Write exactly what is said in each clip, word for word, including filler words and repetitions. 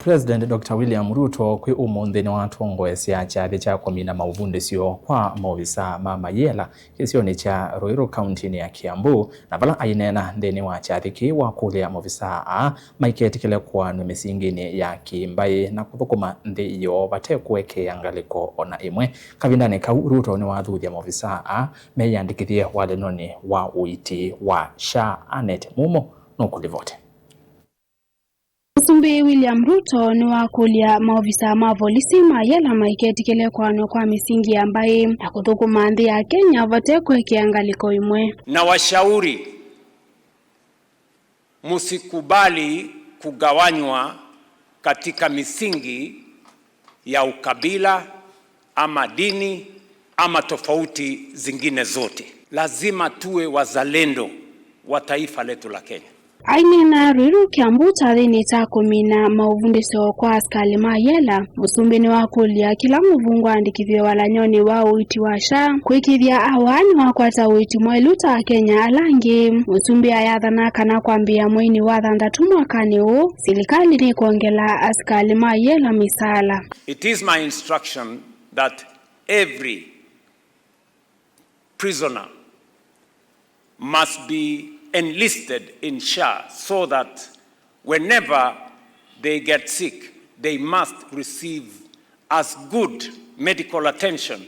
President Doctor William Ruto kwĩ ũmũnthĩ nĩwatongoesya kyathĩ kya kũmina maũvundĩsyo kwa maovisaa ma mayĩela kĩsionĩ kya Ruiru kauntinĩ ya Kiambu, na vala aineena nthĩnĩ wa kyathĩ kĩĩ wakũlya maovisaa aa maiketĩkĩle kũaanw'a mĩsinginĩ ya kĩmbaĩ na kũthũkũma nthĩ yoo vate kũekea ngalĩko o na ĩmwe. Kavindanĩ kau, Ruto nĩwathuthya maovisaa aa meyĩandĩkĩthye walanonĩ wa ũiiti wa SHA. Annet Mumo nũkũlivoti. Mũsumbĩ William Ruto nĩwakũlya maovisa ma volisi ma yela maiketĩkĩle kũaanw'a kwa mĩsingi ya mbaĩ na kũthũkũma nthĩ ya Kenya vate kũekea ngalĩko ĩmwe. Na washauri msikubali kugawanywa katika misingi ya ukabila ama dini ama tofauti zingine zote. Lazima tuwe wazalendo wa taifa letu la Kenya. Aineena Ruiru Kiambu kyathĩnĩ kya kũmina maũvundĩsyo kwa asikalĩ ma yela, mũsumbĩ nĩwakũlya kĩla mũvungũ aandĩkĩthw'e walanyonĩ wa ũiiti wa SHA kwĩkĩĩthya awa nĩwakwata ũiiti mwaĩlu ta Akenya ala angĩ. Mũsumbĩ ayathana kana kwambĩĩa mweinĩ wa thanthatũ mwakanĩ ũũ, silikalĩ nĩkwongela asikalĩ ma yela misaala. It is my instruction that every prisoner must be enlisted in SHA so that whenever they get sick, they must receive as good medical attention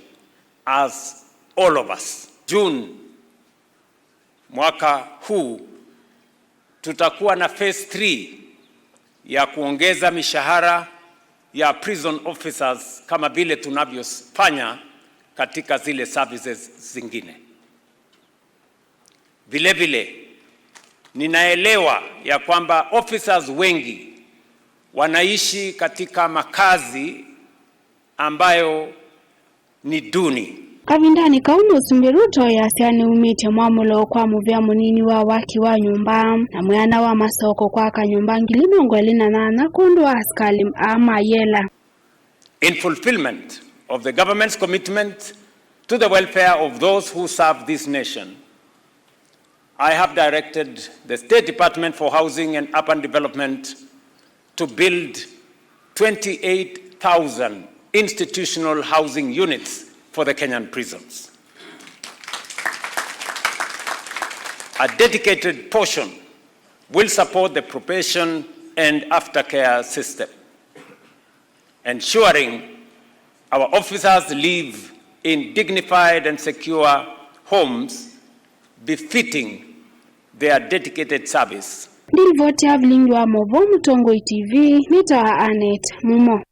as all of us. June mwaka huu tutakuwa na phase three ya kuongeza mishahara ya prison officers kama vile tunavyofanya katika zile services zingine. Vile vile, ninaelewa ya kwamba officers wengi wanaishi katika makazi ambayo ni duni. Kavindanĩ kau, Mũsumbĩ Ruto easya nĩumĩtye mwamũlo kwa mũvĩa mũnini wa waki wa nyũmba na mwĩana wa masoko kwa kanyũmba ngili mĩongo ĩlĩ na nyanya kwondũ wa asikalĩ aa ma yela. In fulfillment of the government's commitment to the welfare of those who serve this nation, I have directed the State Department for Housing and Urban Development to build twenty-eight thousand institutional housing units for the Kenyan prisons. A dedicated portion will support the probation and aftercare system, ensuring our officers live in dignified and secure homes befitting their dedicated service. Ndilivoti ya vilingi wa mauvoo Mũtongoi T V, nĩtawa Annet Mumo.